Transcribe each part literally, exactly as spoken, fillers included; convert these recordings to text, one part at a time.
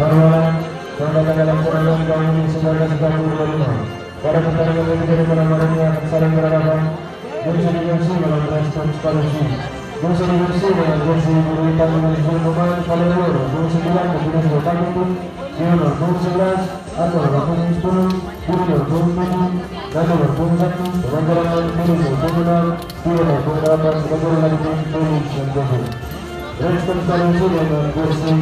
Perlawanan, selamat datang dalam turnamen K M I sembilan belas dua puluh lima. Pada pertandingan ini dari mana-mana ini akan saling berhadapan. Bungsu di Bungsu dalam respons paling tinggi. Bungsu di Bungsu dengan jersey biru hitam dengan judul pemain Kaleworo. Bungsu bilang ke Bungsu Kampung, di nomor punggung sebelas, atau nomor punggung sepuluh, di nomor punggung tujuh, dan nomor punggung satu, pemain cadangan, di nomor punggung enam, di nomor punggung delapan, pemain cadangan, di nomor punggung sembilan belas. Respons paling tinggi dengan jersey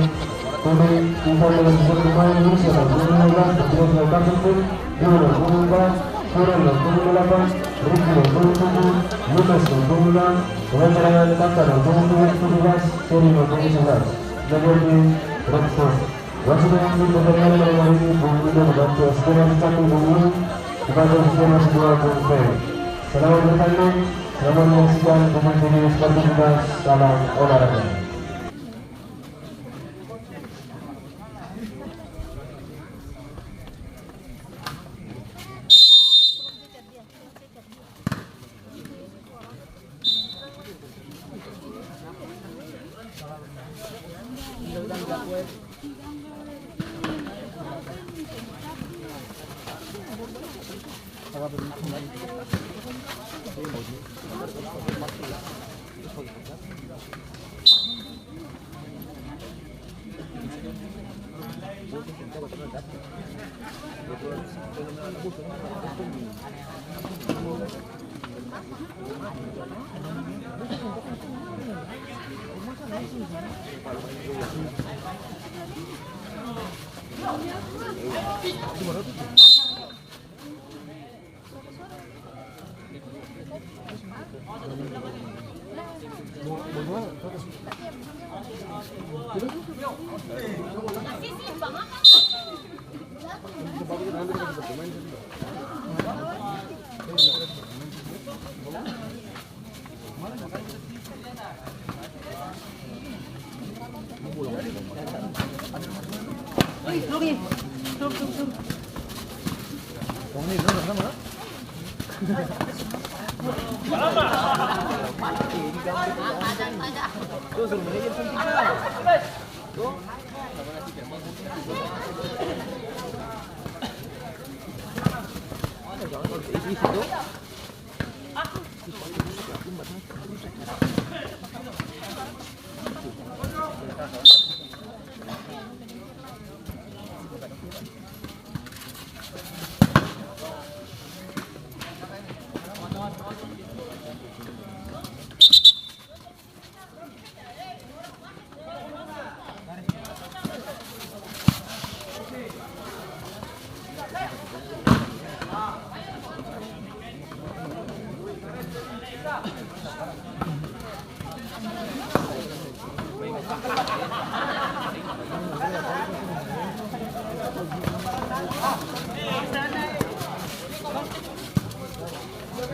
Kuning, hitam dengan judul pemain Indonesia tahun dua ribu lima belas, Patriot Lokasi pun, Dino nomor punggung empat, Kura nomor punggung delapan, Ricky nomor punggung tujuh, Lukas nomor punggung enam, pemain cadangan Tata nomor punggung tujuh belas, Ferry nomor punggung sebelas. Nomor di Red Sport. Wasit memimpin pertandingan malam hari ini, Bung Indo, membantu asisten wasit satu, Bung Indo, membantu asisten wasit dua, Bung Ferry. Selamat bertanding, selamat menyaksikan pertandingan sportivitas dalam olahraga.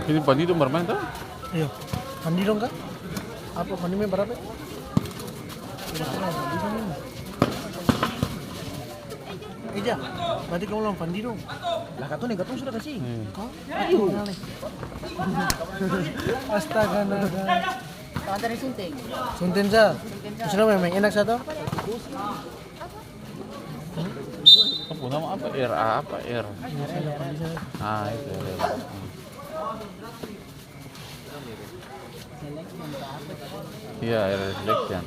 Ini Pandi dong bermain, to? Iyo. Pandi dong, ka? Apa, Pandi main berapa? Eja, berarti kamu lawan Pandi dong? Lah, katong deng katong sudah kasih. Iya. Kau? Aduh. Astaga, naga. Sunten sa. Sudah main, main enak sa to? Apa nama apa? R A apa? R. Ah, itu, R A. Iya, R A selection.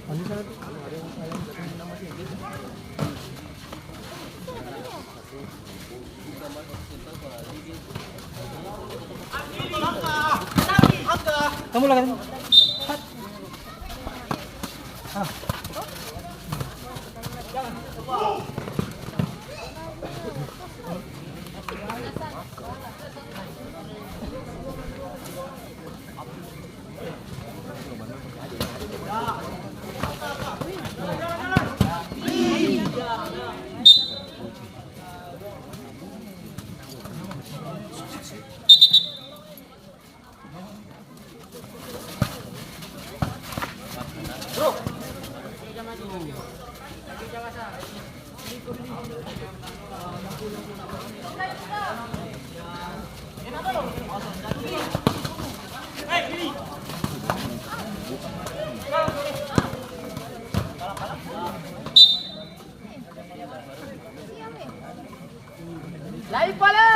Kamu lah, kan? Ah. Lai pale!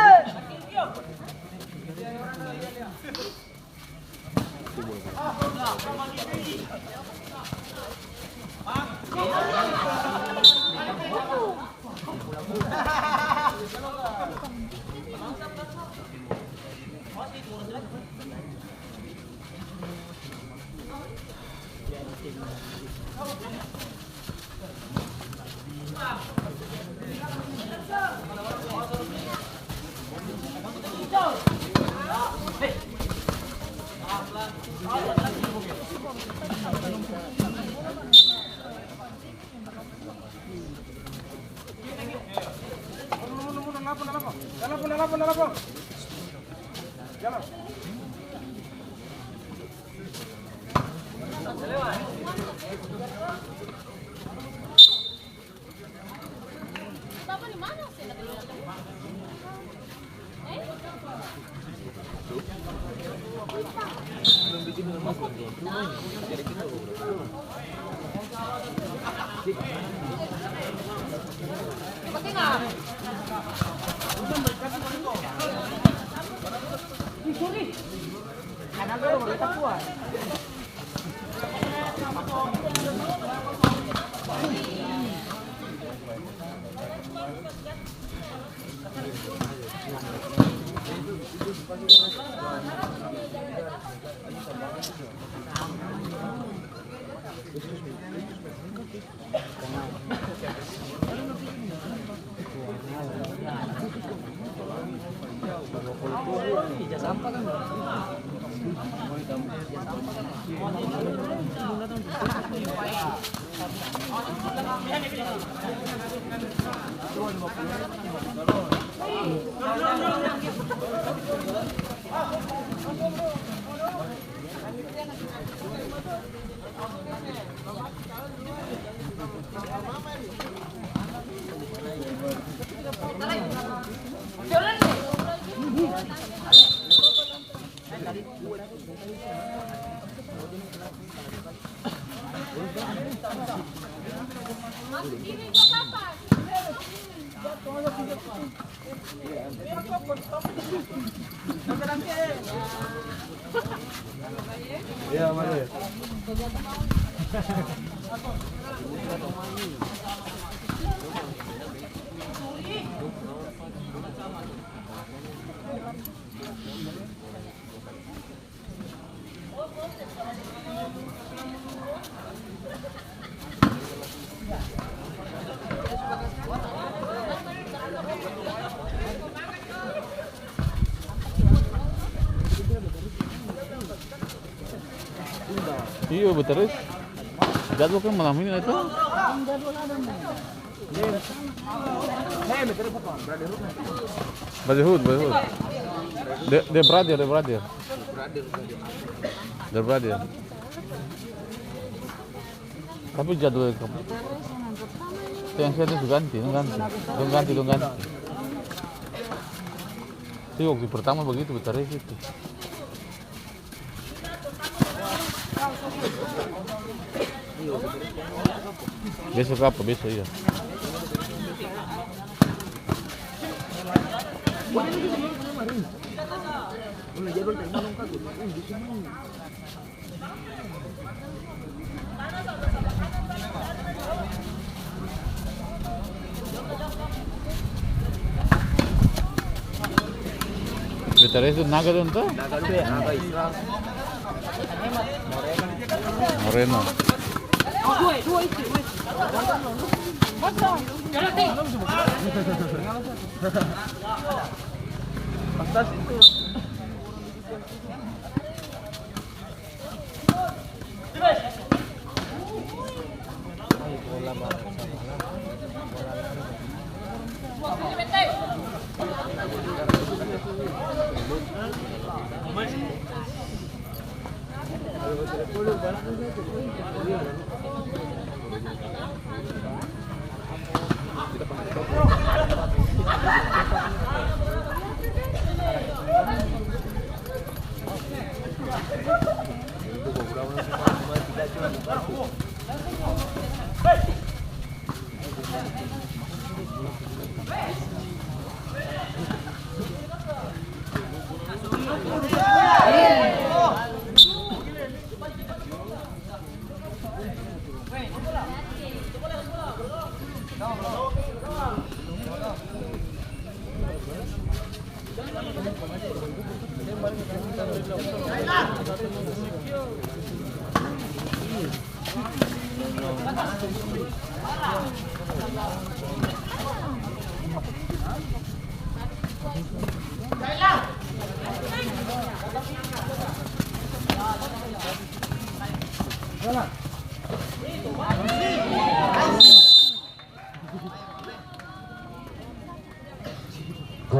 Iyo, batarus. Jadwal kan malam ini itu. Brotherhood, brotherhood. The, the brother, the brother. The brother. Tapi jadwal yang ke-, yang saya itu ganti, dong ganti. Dong ganti, dong ganti. Itu waktu pertama begitu, batarus itu. Besok apa? Besok, iya. Batarus itu Naga dong to? Naga dong, Naga Islam. Moreno. Pantas itu.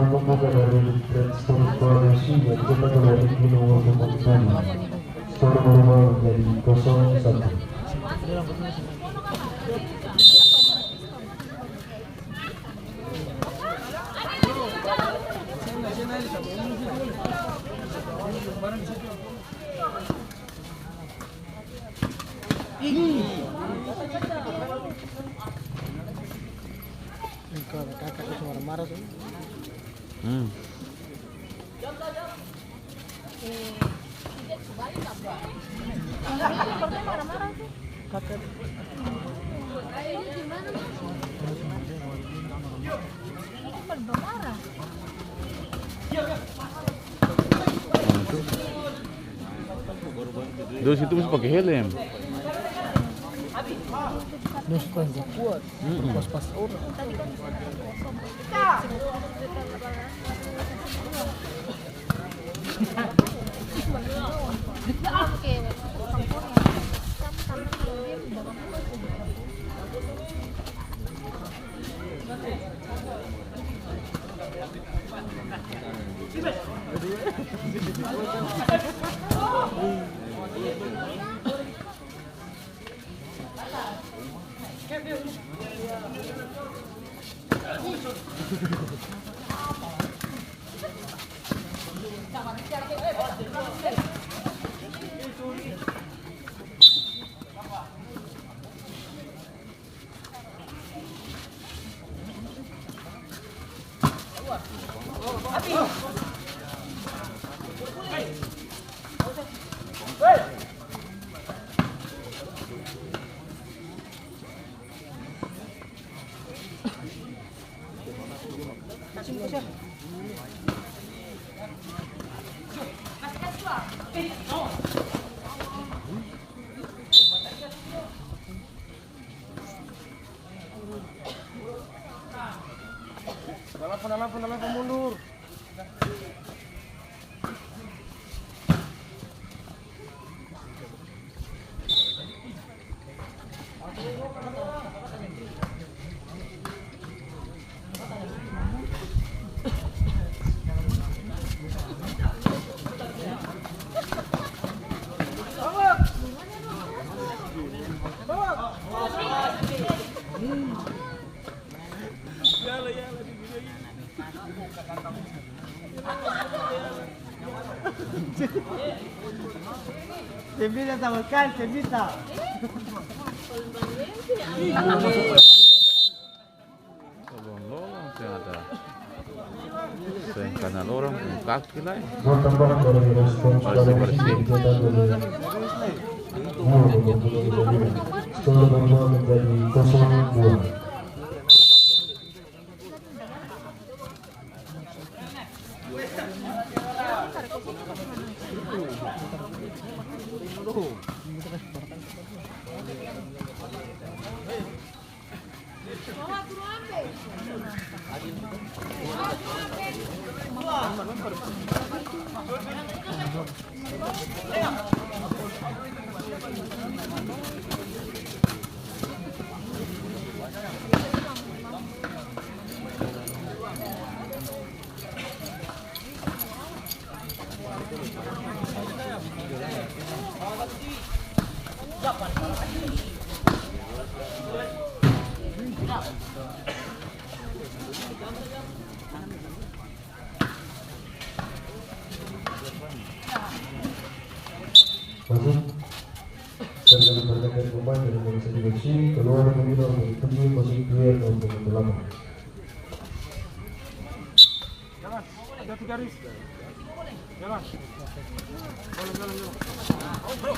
Pembuka dari Red Sport Koalisi dan kita kembali di nomor pembukaan. Skor normal menjadi kosong satu. Ini kaka su marah-marah su. Hmm. Dos itu musti pake helm. Dos itu kan kuat. Mm-mm. Pas-pas orang. Dalapan, dalapan, dalapan, mundur. Seng bisa sama skali, seng bisa. Belum lolong, seng ada. Seng kanal orang pung kaki lai. Gol tambahan dari Respons Baru Koalisi bersih. Dicetak oleh Nur Bambang Putri Sabina. Skor normal menjadi kosong dua. Masuk. Saya akan perkenalkan pemain dari Indonesia di Bersih, keluar nomor tujuh, masuk clear nomor delapan. Jalan, tiga garis. Jalan. Jalan, jalan, jalan. Pojok.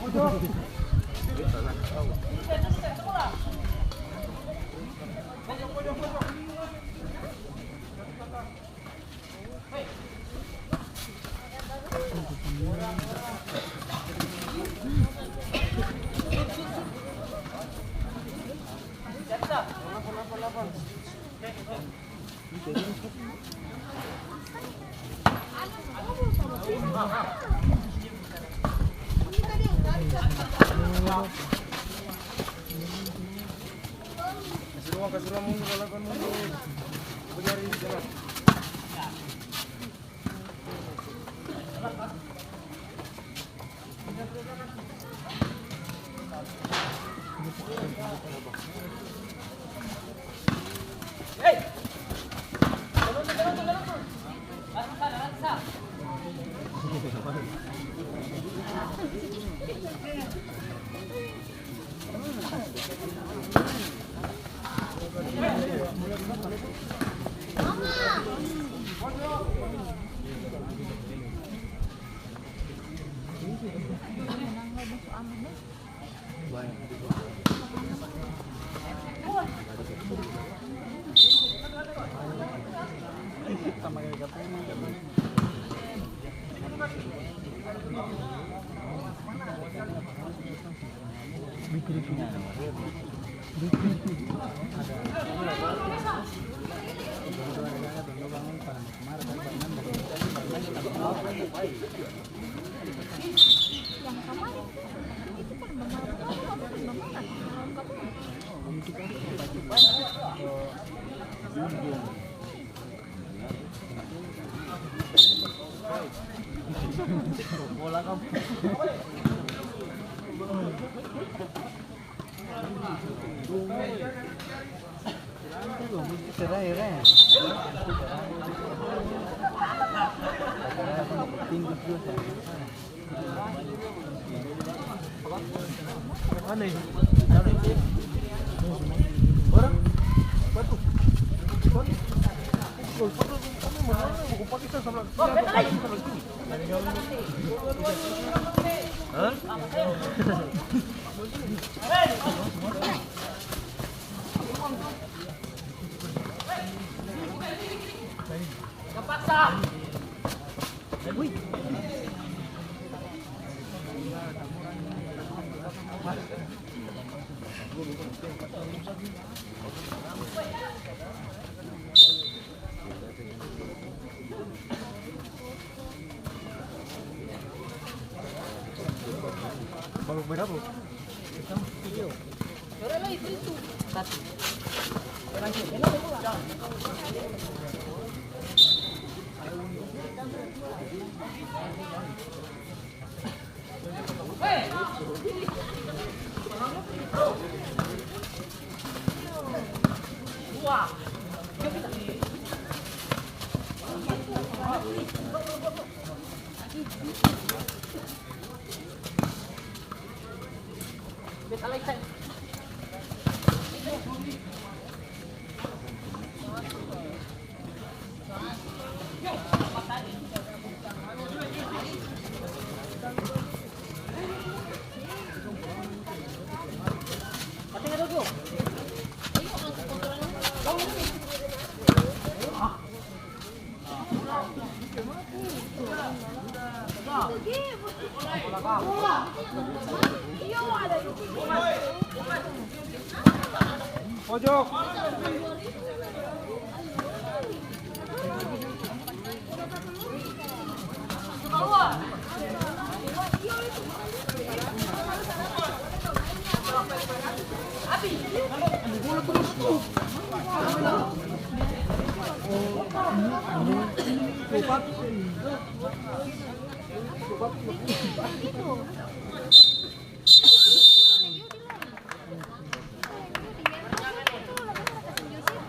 Pojok, pojok, pojok.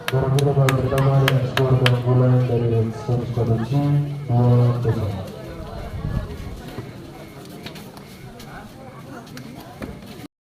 Barang kita babak pertama dengan skor keunggulan dari Sons Paduci, dua kosong.